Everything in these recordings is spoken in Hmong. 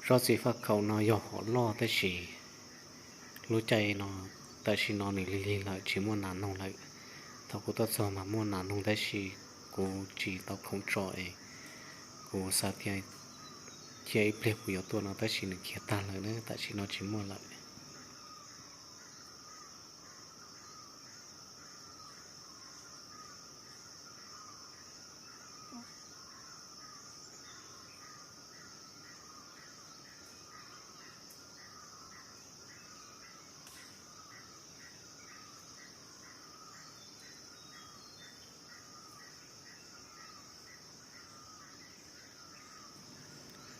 Tsob txiv faj khaum no yog hom loj tab sis lub caij no tam sim no nws lig lig lawm tsis muaj nas noog lawm. Thaum kuv tuaj txog mas muaj nas noog tab sis kuv tsis tau khoom tso es kuv xav tias cia ib pliag kuv yuav tuaj no tab sis nws khiav tag lawm na, tam sim no tsis muaj lawm.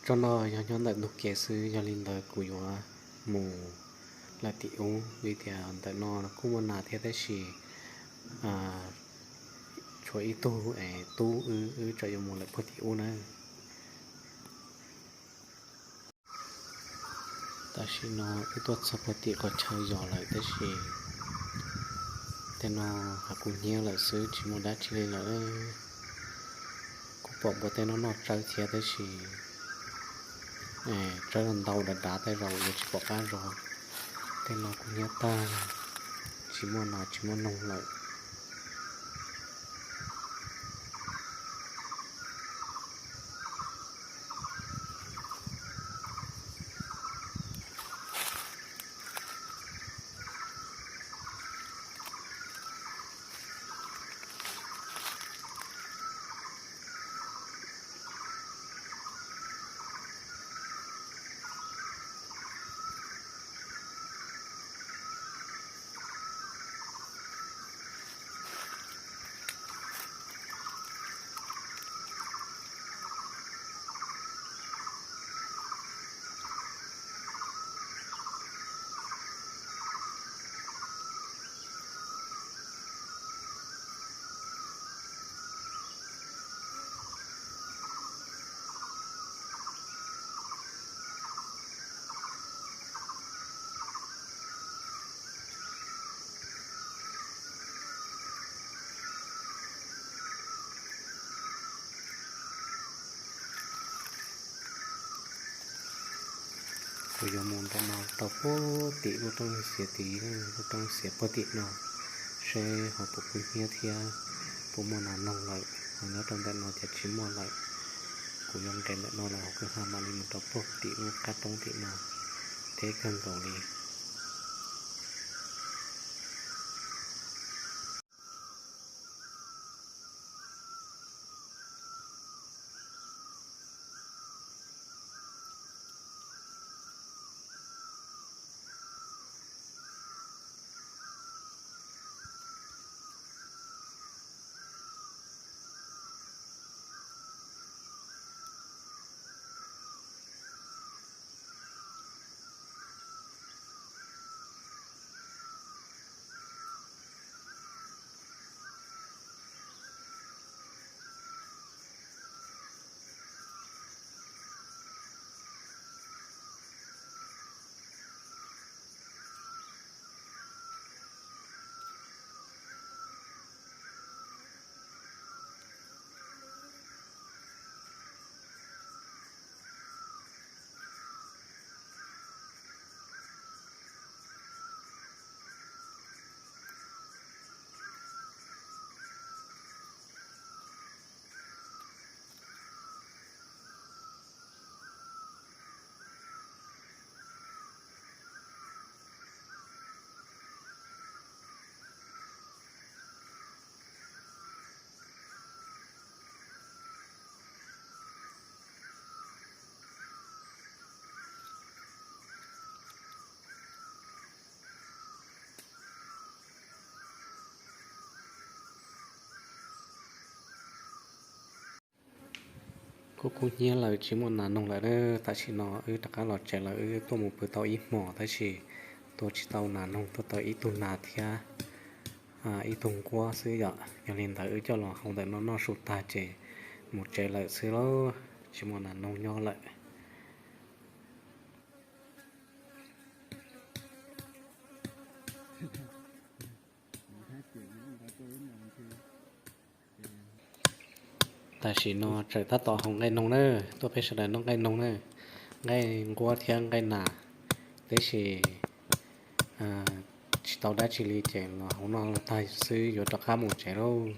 Tsob no yog nyob ntawm ntug kev xwb, yog li ntawd kuv yuav mus lawm tim ub vim tias ntawm no kuj muaj nas thiab tab sis tshuav ib tug es tub wb, wb tseem yuav mus lawm puag tim ub na. Tam sim no wb tuaj txog puag tim qhov chaw yos lawm tab sis tej no hos kuv hnyiab lawm xwb tsis muaj dab tsi li lawm. Kuv pom npua teb no noj tsawb thiab tab sis tsawb ntau dav dav tej zaum yuav tsis pom qab zov. Tej no kuv hnyiab tag, tsis muaj nas tsis muaj noog lawm. Kuv yuav mus nram no rau puag tim lub roob xiav tid, lub roob xiav puag tim no, seb ho puas kub hnyiab thiab puas muaj nas noog lawm. Ho nyob rau ntawm no ces tsis muaj lawm. Kuv yuav nqes ntawm no lawm hauv kwj ha mam li mus rau puag tim lub qab roob tim no, deb kawg nkaus li. Kuj kub hnyiab lawm tsis muaj nas noog lawm na. Tam sim no wb rov qab los tsev lawm, wb tuaj mus pw tau ib hmos tab sis tua tsis tau nas noog, tua tau ib tug nas thiab ib tug nquab xwb yom. Yog li ntawd wb coj los hau ntawm no noj su tag ces mus tsev lawm xwb lauj, tsis muaj nas noog nyob lawm. Tam sim no tseem tab tom haus nqaij noog na, tuaj peb sawv daws noj nqaij noog na. nqaij nquab thiab nqaij nas, tab sis tsis tau dab tsi li ces los hauv no tag xwb yuav rov qab mus tsev lauj.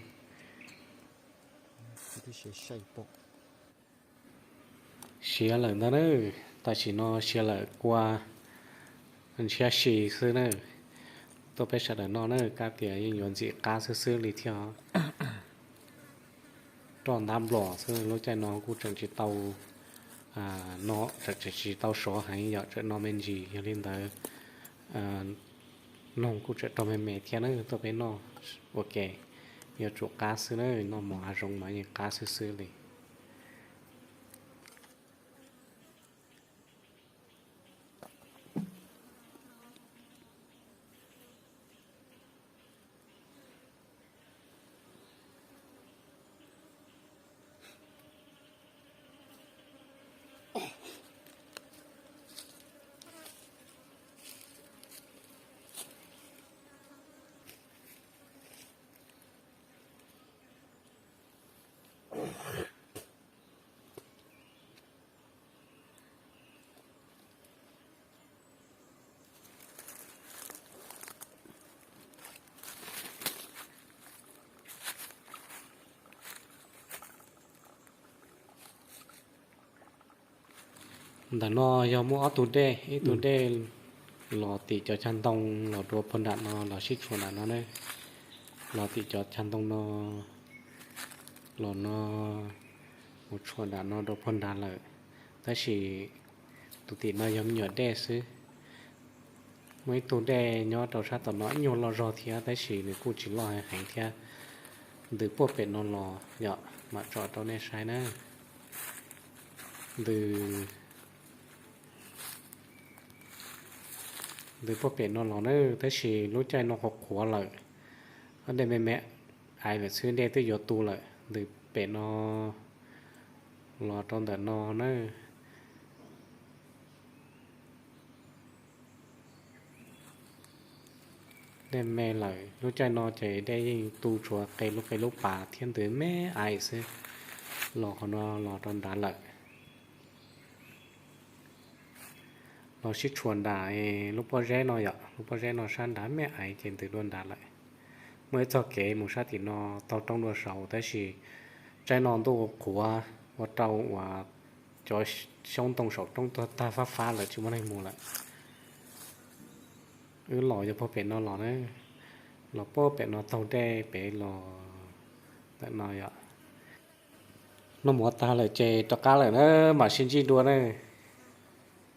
Siav lawm ntag na, tam sim no siav lawm kua ntshiab si xwb na. Tuaj peb sawv daws noj na, kab tias yeej yuav ntxim qab xwb xwb li thiab. Roj ntab nplom xwb, lub caij no kuj tseem tsis tau no, tseem tsis tau sov heev, yog tseem no me ntsis, yog li ntawd noog kuj tseem raug me me thiab na. Tuaj peb noj ua ke, yuav tsum qab xwb na, noj mov hav zoov mas yeej qab xwb xwb li. Ntawm no yog muaj ob tug dej, ib tug dej los tim cov chaw ntoo los dua puag nram no los sib tshuam nram no ne. Los tim cov chaw ntoo no los no mus tshuam nram no dua puag nrad lawm, tab sis tus tim no yog me nyuam dej xwb. Muaj ib tug dej nyob rau sab tom no ib nyuag loj zog thiab tab sis nws kuj tsis loj heev thiab. Ntws puag pem no los yom, mam tsom rau nej saib na. Ntws, ntws puag pem no los na, tab sis lub caij no qhuav qhuav lawm, dej me me aiv lawm xwb, dej twb yuav tu lawm. Ntws pem no los rau ntawm no na. Dej me lawm, lub caij no ces dej yeej tu tshuav qe lub qe lub pas thiab ntws me aiv xwb. Los qhov no los rau nrad lawm. Los sib tshuam nram lub pob zeb no yom, lub pob zeb no sab nrad me aiv ces ntws dua nrad lawm. Muaj ib txoj kev mus sab tim no taug roob dua saud tab sis tsaib no ntuj qhuav ua rau uas cov xyoob ntoo saum roob tuag tag fab fab lawm tsis muaj neeg mus lawm. Wb los yog puag pem no los na, los puag pem no taug dej pem los ntawm no yom. Noj mov tag lawm ces rov qab lawm na, mam sib ntsib dua na.